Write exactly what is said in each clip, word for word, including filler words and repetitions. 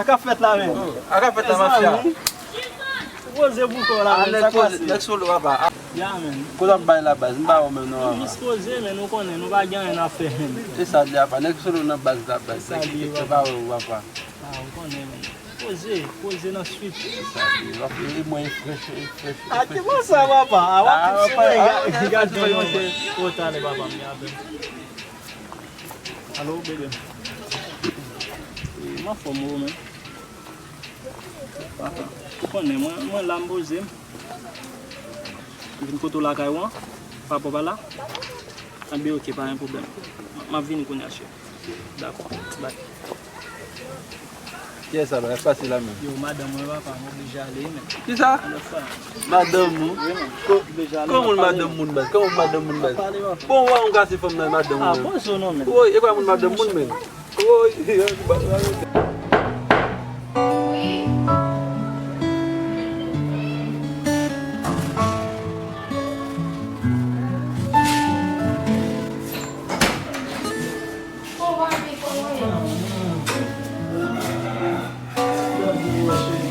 Sa k ap fèt la menm? Oh, sa k ap fèt la, mafya? Poze pou kò w la menm, sa k pase? Nèg solo, papa. Ya menm. Kote w ap bay la, baz? M pa wè w menm non, papa. Nou jis poze, men nou konnen nou pa gen anyen n ap fè menm. Se sa l ye, papa. Nèg solo nan baz la, baz. Nèg ki te pa wè w, papa. Ah, ou konnen menm. Poze, poze nan swit. Se sa l ye. E mwen, e frèch, e frèch, e frèch. Ah, ki bon sa, papa? Ah, w ap fè sou mwen, gade, gade, gade. Ou talè, papa, m gen apèl. Alo, bebe. E, m anfòm, ou menm? Ou konnen, mwen, mwen la, m poze m. M vin kote w lakay ou an, pa papa la. Anben, oke, pa gen pwoblèm. M ap vini kounye a, cheri. Dakò, bay. Kiyès sa la? Sa k pase la menm? Yo, madanm mwen, papa, m oblije ale, men. Kisa? Lòt fwa. Madanm ou? Wi, men. Ko-, kòman l madanm moun, baz? Kòman l madanm moun, baz? Bon, w a yon gate fanm nan madanm ou menm? Ah, bon, so non, men. Woy, e pa moun madanm moun, men. Woy,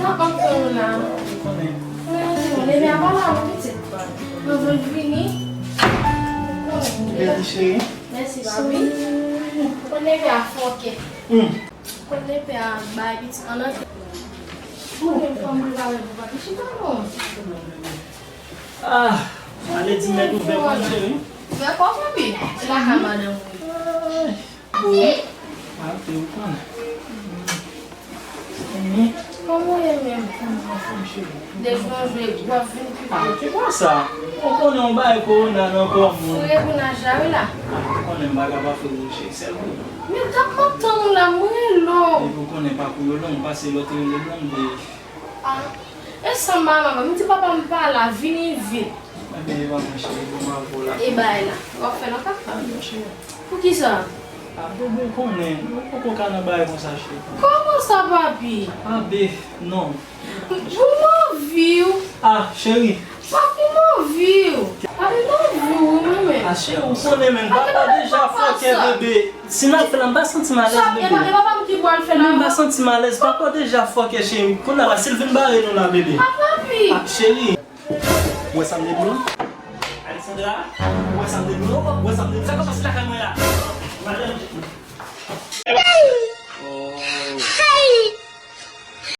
Sa p ap fè w la. Leve a pa la non pitit. Mwen vin vini. Mèsi, cheri. Mèsi, papi. Konn leve a fòkè. Konn leve a bay pitit an nan. Ou menm fanm prepare pou papi chita non. Ah, ale di mèt ouvè kò, cheri. Ouvè kò, papi. Se lakay madanm ou. Ay. Bon. Ah, te ou konnen. Kòman w ye menm? Depi yon jou w ap vin pi pi. Ah, ki konsa? Ou konnen yon bagay kowona nan kò moun. Ou reponn a Jari la. Ah, ou konnen m pa ka pa fè yon chèk sèl pou ou. Men tank m ap tann ou la, m rele w. Depi ou konnen pakou yo long, pase lòt rele m nan, m te Ah, e sa m pa manman, m di papa m pa la, vini vit. Ebyen, e pa mwen, cheri, pou m avè w la. E bay la, w ap fè nan kaka. Ah, non, cheri. Poukisa? Ah, bebe, ou konnen, nou poko ka nan bagay konsa, cheri. Kòman sa, papi? Ah, be, non. Pou m anvi w. Ah, cheri. Papi, m anvi w. Papi, m anvi w, wi, mwen menm. Ah, cheri, ou konnen, men, papa deja fòkè, bebe. Si n ap fè la, m pa santi m alèz, bebe. E pa, e papa m ki pral fè la. M pa santi m alèz. Papa deja fòkè, cheri. Kounye a la, si l vin bare nou la, bebe. Ah, papi. Ah, cheri. Ou wè sa m te di w? Alexandra, ou wè sa m te di w? Ou wè sa m te di w? Sa k ap pase lakay mwen la? Madanm.